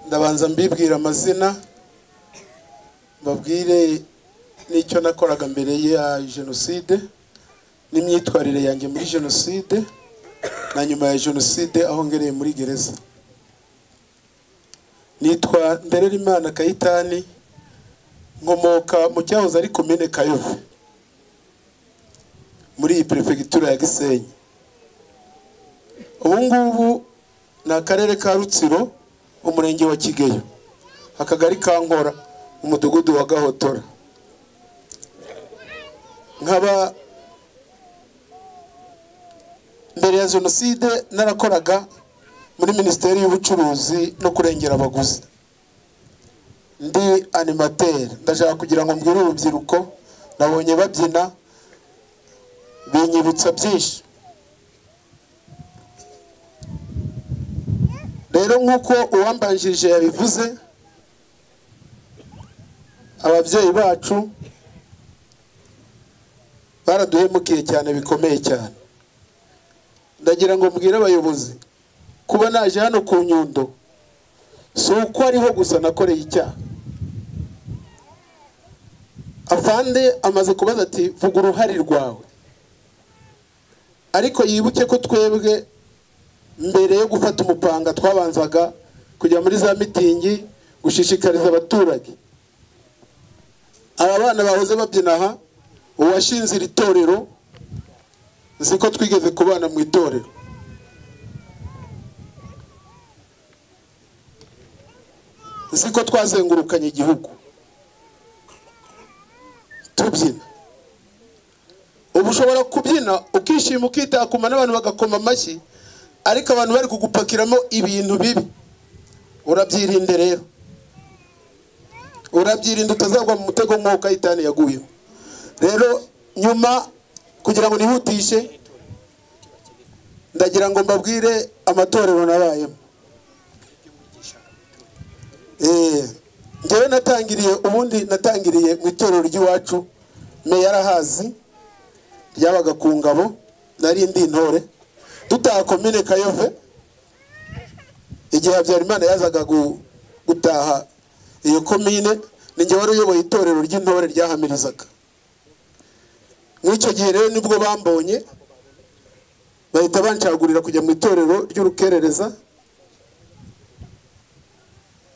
Ndabanza mbibwira amazina, mbabwire n'icyo nakoraga mbere ya jenoside n'imyitwarire yanjye muri jenoside na nyuma ya jenoside aho ngereye muri gereza. Nitwa Ndererimana Kayitani, nkomoka mu cyahoze ari komine Kayove muri iyi perefegitura ya Gisenyi. Ubu ngubu ni akarere ka Rutsiro, umurenge wa Kigeyo, akagari ka Nkora, umudugudu wa Gahotora. Nkaba mbere ya jenoside narakoraga muri minisiteri y'ubucuruzi no kurengera abaguzi, ndi animateur. Ndashaka kugira ngo mbwire urubyiruko, nabonye babyina binyibutsa byinshi. Rero nk'uko uwambanjirije yabivuze, ababyeyi bacu baraduhemukiye cyane bikomeye cyane. Ndagira ngo mbwire abayobozi, kuba naje hano ku Nyundo si uko ariho gusa nakoreye icyaha. Afande amaze kubaza ati vuga uruhare rwawe, ariko yibuke ko twebwe mbere yo gufata umupanga twabanzaga kujya muri za mitingi gushishikariza abaturage. Aba bana bahoze babyina aha, uwashinze iri torero nzi ko twigeze kubana mu itorero. Nzi ko twazengurukanye igihugu tubyina. Ubu ushobora kubyina ukishima ukitakuma n'abantu bagakoma amashyi, ariko abantu bari kugupakiramo ibintu bibi. Urabyirinde rero, urabyirinde utazagwa mu mutego nk'uko Kayitani yaguyeho. Rero nyuma kugira ngo nihutishe, ndagira ngo mbabwire amatorero nabayemo. Njyewe natangiriye, ubundi natangiriye mu itorero ry'iwacu, meya yarahazi, ryabaga ku ngabo, nari ndi intore. Dutaha komine Kayove, igihe Habyarimana yazaga gutaha iyo komine, ninjye wari uyoboye itorero ry'intore ryahamirizaga. Muri icyo gihe rero nibwo bambonye bahita bancagurira kujya mu itorero ry'urukerereza,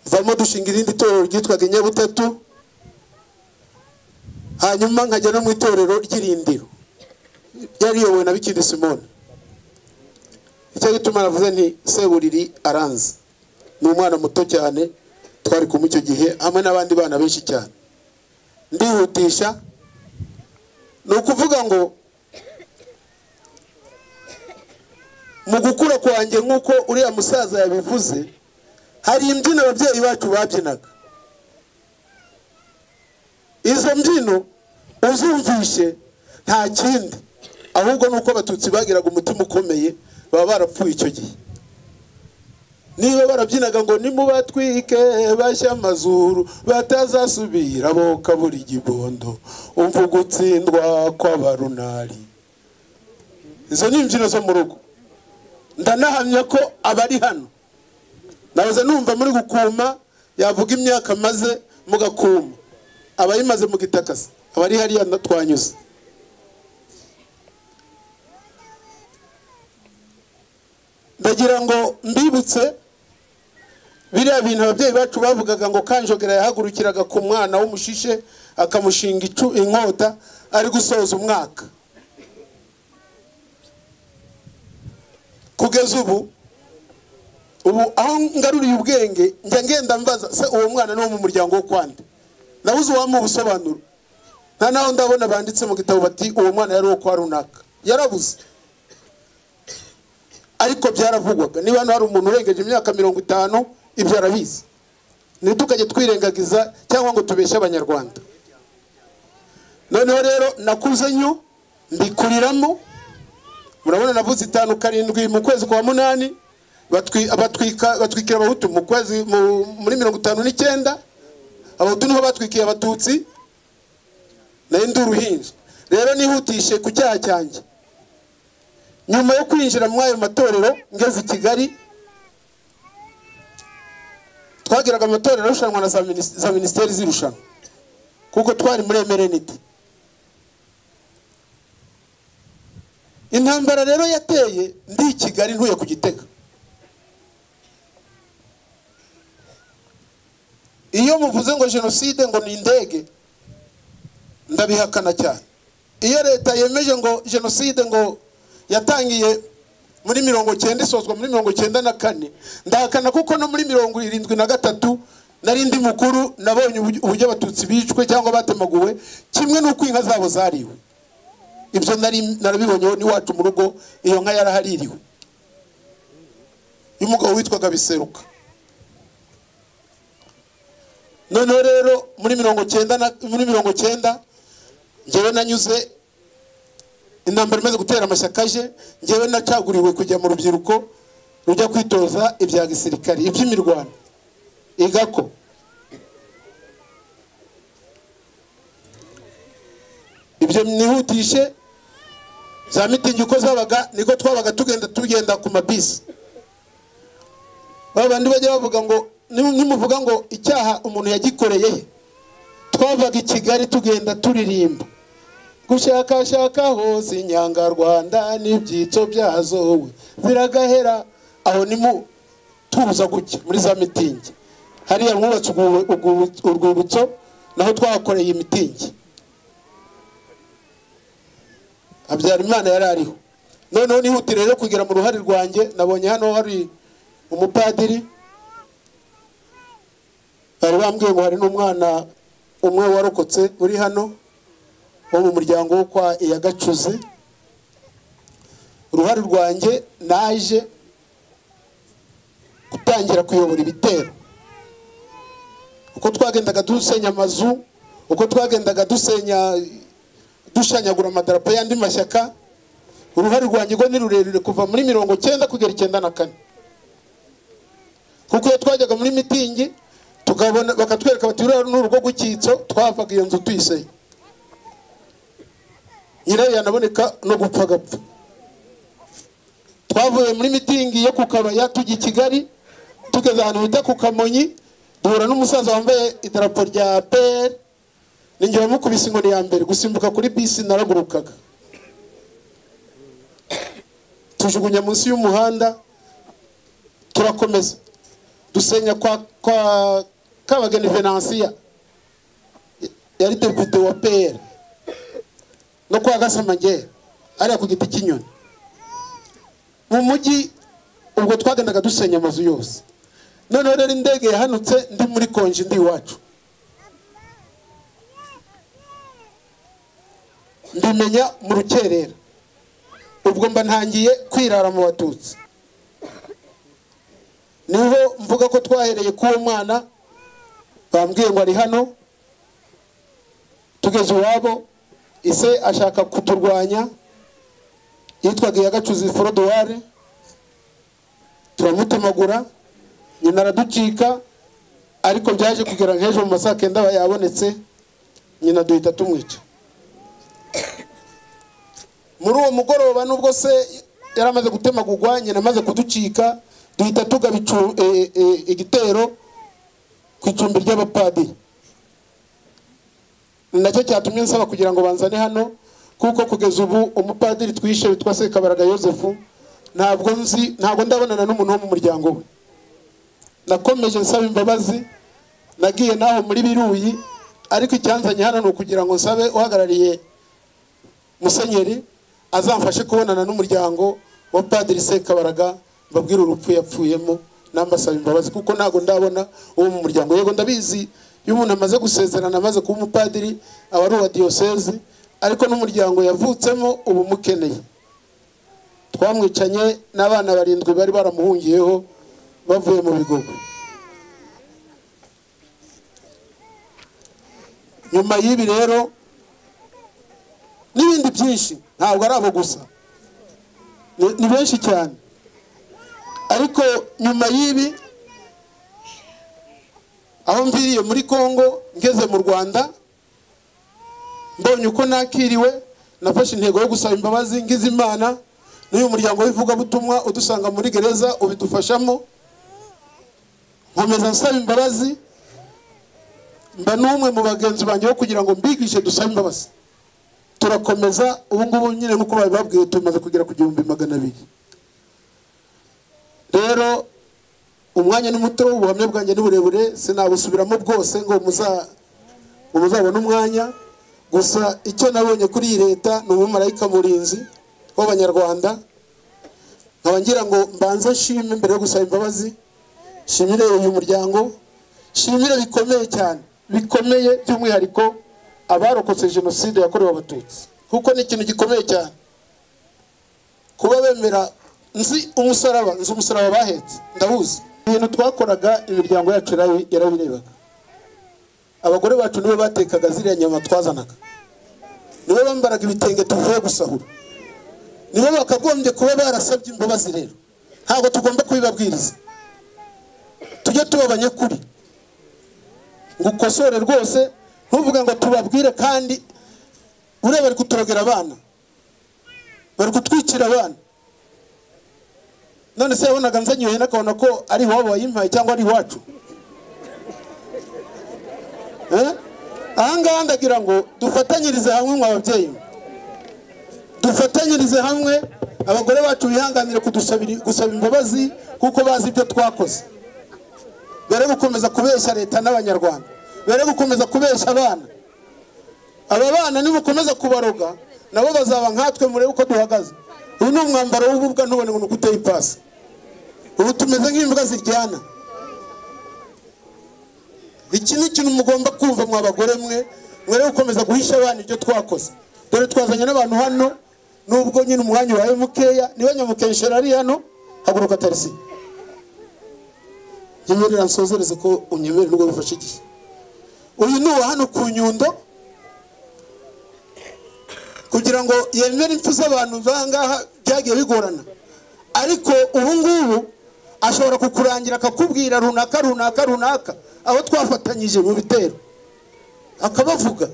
mvamo dushinga irindi torero ryitwaga Inyabutatu, hanyuma nkajya no mu itorero ry'Irindiro ryari riyobowe na Bikindi Simone. Icyo gituma navuze nti Seburiri aranze, ni umwana muto cyane twari kumwe icyo gihe hamwe n'abandi bana benshi cyane. Ndihutisha, ni ukuvuga ngo mu gukura kwanjye nk'uko uriya musaza yabivuze, hari imbyino ababyeyi bacu babyinaga. Izo mbyino uzumvishe nta kindi ahubwo nuko abatutsi bagiraga umutima ukomeye, baba barapfuye icyo gihe. Niba barabyinaga ngo nimubatwike bashya amazuru batazasubira boka buri gibondo, umva gutsindwa kw'abarunari. Izo ni imbyino zo mu rugo. Ndanahamya ko abari hano nahoze numva muri gukuma, yavuga imyaka maze mugakuma, abayimaze mugitakasa, abari hariya twanyuze. Ndagira ngo mbibutse biriya bintu ababyeyi bacu bavugaga ngo Kanjogera yahagurukiraga ku mwana w'umushishe akamushinga inkota ari gusoza umwaka. Kugeza ubu aho ngaruriye ubwenge njya ngenda mbaza se uwo mwana ni wo mu muryango wo kwande, nabuze uwamuha ubusobanuro. Nta naho ndabona banditse mu gitabo bati uwo mwana yari uwo kwa runaka, yarabuze. Ariko byaravugwaga, niba hano hari umuntu urengeje imyaka 50 ibyo arabizi. Ntitukajye twirengagiza cyangwa ngo tubeshye abanyarwanda. Noneho rero nakuze nyo mbikuriramo, murabona navuze 5 7 mu kwezi kwa 8, batwikira abahutu mu kwezi muri 59, abahutu niho batwikiye abatutsi, nayo ndi uruhinja. Rero nihutishe ku cyaha cyanjye. Nyuma yo kwinjira mu ayo matorero ngeze i Kigali, Twagiraga amatorero arushanwa na za minisiteri z'irushanwa, kuko twari muri MRND. Intambara rero yateye ndi i Kigali ntuye ku Gitega. Iyo muvuze ngo jenoside ngo ni indege, ndabihakana cyane. Iyo leta yemeje ngo jenoside ngo yatangiye muri 90 isozwa muri 94, ndahakana, kuko no muri 73 nari ndi mukuru, nabonye uburyo abatutsi bicwe cyangwa batemaguwe, kimwe n'uko inka zabo zariwe. Ibyo nari narabibonye n'iwacu mu rugo, iyo nka yarahaririwe y'umugabo witwaga Biseruka. Noneho rero muri 90 muri 90 njyewe nanyuze intambara imaze gutera amashyaka aje, njyewe nacaguriwe kujya mu rubyiruko rujya kwitoza ibya gisirikari, iby'imirwano igako. Ibyo nihutishe za mitingi uko zabaga, niko twabaga tugenda ku mabisi. Babandi bajya bavuga ngo nimuvuga ngo icyaha umuntu yagikoreye he, twavaga i Kigali tugenda turirimba gushakashaka hose inyangarwanda n'ibyitso byazo ziragahera. Aho ni mu tuza guke muri za mitingi hariya mwubatse urwibutso, naho twahakoreye imitingi. Habyarimana yari ariho. Noneho nihutire rero kugera mu ruhare rwanjye, nabonye hano hari umupadiri, bari bambwiye ngo hari n'umwana umwe warokotse uri hano wo mu muryango wo kwa Iyagacuzi. Uruhare rwanjye naje gutangira kuyobora ibitero. Uko twagendaga dusenya amazu, uko twagendaga dusenya dushanyagura amadarapo y'andi mashyaka, uruhare rwanjye rwo ni rurerure kuva muri 90 kugera 94. Kuko iyo twajyaga muri mitingi tukabona bakatwereka bati uriya ni urugo rw'icyitso, twavaga iyo nzu tuyisenya, nyirayo yanaboneka no gupfa agapfa. Twavuye muri mitingi yo ku Kabaya tujya i Kigali, tugeze ahantu bita ku Kamonyi, duhura n'umusaza wambaye idarapo rya PR, ninjye wamukubise inkoni ya mbere, gusimbuka kuri bisi naragurukaga, tujugunya munsi y'umuhanda, turakomeza dusenya kwa Kabageni Venantia, yari depite wa PR, no kwa Gasamagera ariya ku giti cy'inyoni mu mujyi. Ubwo twagendaga dusenya amazu yose. Noneho rero indege yahanutse ndi muri konji ndi iwacu, mbimenya mu rukerera. Ubwo mba ntangiye kwirara mu batutsi. Niho mvuga ko twahereye k'uwo mwana bambwiye ngo ari hano, tugeze iwabo ise ashaka kuturwanya, yitwaga Iyagacuzi Frodouard, turamutemagura, nyina araducika, ariko byaje kugera nk'ejo mu masaha 9 yabonetse, nyina duhita tumwica. Muri uwo mugoroba nubwo se yaramaze gutemagurwa, nyina amaze kuducika, duhita tugaba igitero ku icumbi ry'abapadiri. Nacyo cyatumye nsaba kugira ngo banzane hano, kuko kugeza ubu umupadiri twishe witwa Sekabaraga Yosefu ntabwo nzi, ntabwo ndabonana n'umuntu wo mu muryango we. Nakomeje nsaba imbabazi, nagiye naho muri Biruyi, ariko icyanzanye hano ni ukugira ngo nsabe uhagarariye musenyeri azamfashe kubonana n'umuryango wa Padiri Sekabaraga, mbabwire urupfu yapfuyemo, nambasaba imbabazi, kuko ntabwo ndabona uwo mu muryango. Yego ndabizi iyo umuntu amaze gusezerana amaze kuba umupadiri aba ari uwa diyoseze, ariko n'umuryango yavutsemo ubu mukeneye. Twamwicanye n'abana 7 bari baramuhungiyeho bavuye mu bigogo. Nyuma y'ibi rero n'ibindi byinshi, ntabwo ari abo gusa, ni benshi cyane. Ariko nyuma y'ibi aho mviriye muri Kongo ngeze mu Rwanda, mbonye uko nakiriwe, nafashe intego yo gusaba imbabazi ngize Imana n'uyu muryango w'ivugabutumwa udusanga muri gereza ubidufashamo. Nkomeza nsaba imbabazi, mba n'umwe mu bagenzi banjye bo kugira ngo mbigishe dusabe imbabazi. Turakomeza ubu ngubu nyine nk'uko babibabwiye tumaze kugera ku 1200. Rero umwanya ni muto, ubuhamya bwanjye ni burebure, sinabusubiramo bwose ngo muzabone umwanya. Gusa icyo nabonye kuri iyi leta ni umumarayika murinzi w'Abanyarwanda. Nkaba ngira ngo mbanze nshime mbere yo gusaba imbabazi, nshimire uyu muryango, nshimire bikomeye cyane, bikomeye by'umwihariko abarokotse jenoside yakorewe Abatutsi, kuko ni ikintu gikomeye cyane kuba bemera. Nzi umusaraba, nzi umusaraba bahetse, ndahuzi. Ibintu twakoraga imiryango yacu yarabirebaga. Abagore bacu nibo batekaga ziriya nyama twazanaga, nibo bambaraga ibitenge tuvuye gusahura, nibo bakagombye kuba barasabye imbabazi. Rero ntabwo tugomba kubibabwiriza, tujye tuba abanyakuri, ngo ukosore rwose, ntuvuge ngo tubabwire kandi ureba bari kuturogera abana, bari kutwicira abana. None se yabonaga nzanye ihene akabona ko ari iwabo wayimpaye cyangwa ari iwacu? Aha ngaha ndagira ngo dufatanyirize hamwe mwa babyeyi, dufatanyirize hamwe, abagore bacu bihanganire gusaba imbabazi kuko bazi ibyo twakoze. Bere gukomeza kubeshya leta n'Abanyarwanda, bere gukomeza kubeshya abana. Aba bana nimukomeza kubaroga nabo bazaba nkatwe, murebe uko duhagaze. Uyu ni umwambaro w'ububwa, ntubone ngo uteye ipasi. Ubu tumeze nk'imbwa ziryana. Iki ni ikintu mugomba kumva mwa bagore mwe, mwere gukomeza guhisha abana ibyo twakoze. Dore twazanye n'abantu hano, nubwo nyine umwanya wawe mukeya, niba nyamukeshera ari hano, haguruka tarisi. Nyemerera nsozereze ko unyemerera nubwo bifashe igihe. Uyu ni uwa hano ku Nyundo, kugira ngo yemere impfu z'abantu bangaha byagiye bigorana, ariko ubu ngubu ashobora kukurangira akakubwira runaka runaka runaka aho twafatanyije mu bitero, akabavuga.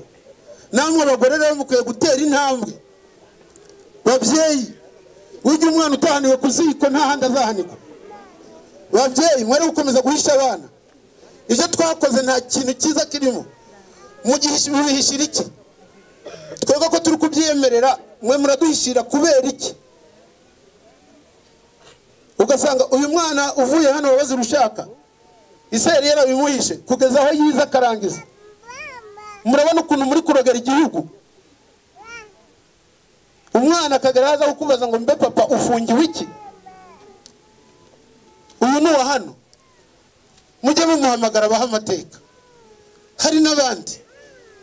Namwe abagore rero mukwiye gutera intambwe. Babyeyi, ujye umwana utahaniwe ku ziko nta handi azahanikwa. Babyeyi, mwere gukomeza guhisha abana ibyo twakoze, nta kintu cyiza kirimo. Mubihishira iki? Twebwe ko turi kubyemerera, mwe muraduhishira kubera iki? Ugasanga uyu mwana uvuye hano wabaze urushaka, ise yari yarabimuhishe kugeza aho yize akarangiza. Murabona ukuntu muri kurogera igihugu. Umwana akagera aza kukubaza ngo mbe papa ufungiwe iki? Uyu ni uwa hano, mujye mumuhamagara abaha amateka. Hari n'abandi.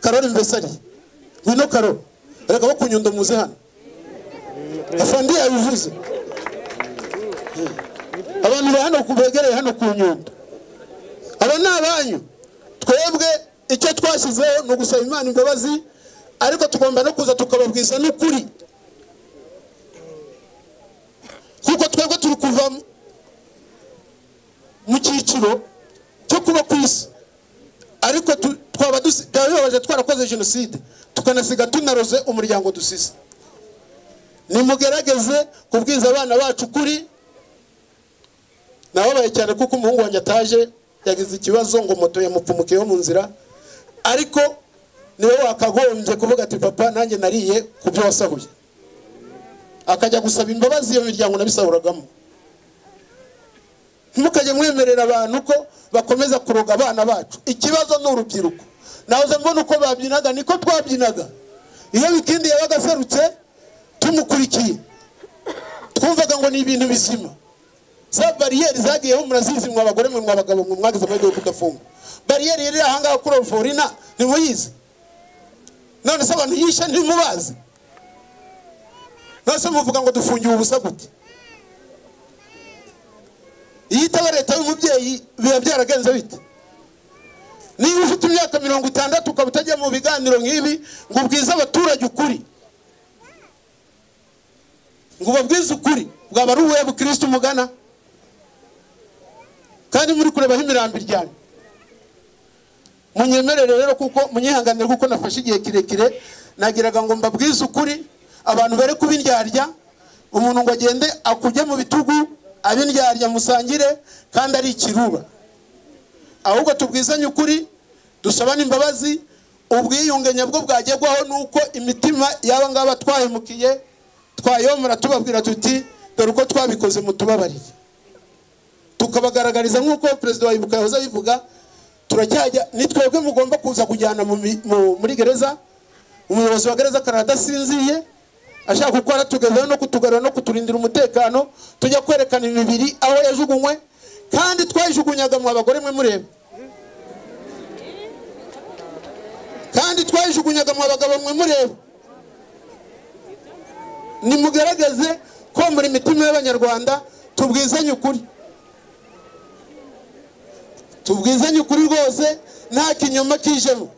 Karori mbese ari ngwino Karori, reka bo ku Nyundo muze hano. Afandi yabivuze. Abantu ba hano begereye hano ku Nyundo, aba ni abanyu. Twebwe icyo twashyizeho ni ugusaba Imana imbabazi, ariko tugomba no kuza tukababwiza n'ukuri, kuko twebwe turi kuva mu cyiciro cyo kuba ku isi, ariko twaba bibabaje twarakoze jenoside tukanasiga tunaroze umuryango dusize. Nimugerageze kubwiza abana bacu ukuri. Nababaye cyane kuko umuhungu wanjye ataje, yagize ikibazo ngo moto yamupfumukiyeho mu nzira, ariko niwe wakagombye kuvuga ati papa nanjye nariye ku byo wasahuye, akajya gusaba imbabazi iyo miryango nabisahuragamo. Ntimukajye mwemerera abantu ko bakomeza kuroga abana bacu. Ikibazo ni urubyiruko. Nahoze mbona uko babyinaga niko twabyinaga. Iyo Bikindi yabaga aserutse tumukurikiye, twumvaga ngo ni ibintu bizima. Za bariyeri zagiyeho murazizi mwa bagore mwe mwa bagabo mwe mwagize amahirwe yo kudafunga. Bariyeri iri aha ngaha kuri Orforina ntimuyizi? None se abantu yishe ntimubazi? None se muvuga ngo dufungiwe ubusa gute? Iyo itaba leta y'umubyeyi biba byaragenze bite? Niba ufite imyaka 60 ukaba utajya mu biganiro nk'ibi ngo ubwize abaturage ukuri, ngo ubabwize ukuri, bwaba ari ubuhe bukristo mugana? Kandi muri kurebaho imirambo iryamye. Munyemerere rero, kuko munyihanganire kuko nafashe igihe kirekire, nagiraga ngo mbabwize ukuri, abantu bare kubindyarya, umuntu ngo agende akujye mu bitugu abindyarya musangire kandi ari ikirura. Ahubwo tubwizanye ukuri, dusabane imbabazi. Ubwiyunge nyabwo bwagerwaho nuko imitima y'aba ngaba twahemukiye twayomora, tubabwira tuti dore uko twabikoze, mutubabarire. Tukabagaragariza nk'uko perezida wa Ibuka yahoze abivuga, turacyajya, ni twebwe mugomba kuza kujyana muri gereza. Umuyobozi wa gereza akarara adasinziye, ashaka gukora tugezeho no kutugarura no kuturindira umutekano, tujya kwerekana imibiri aho yajugunywe, kandi twayijugunyaga mu abagore mwe mureba, kandi twayijugunyaga mu abagabo mwe mureba. Nimugaragaze ko muri mitima y'Abanyarwanda tubwizanye ukuri, tubwizanye ukuri rwose, nta kinyoma kijemo.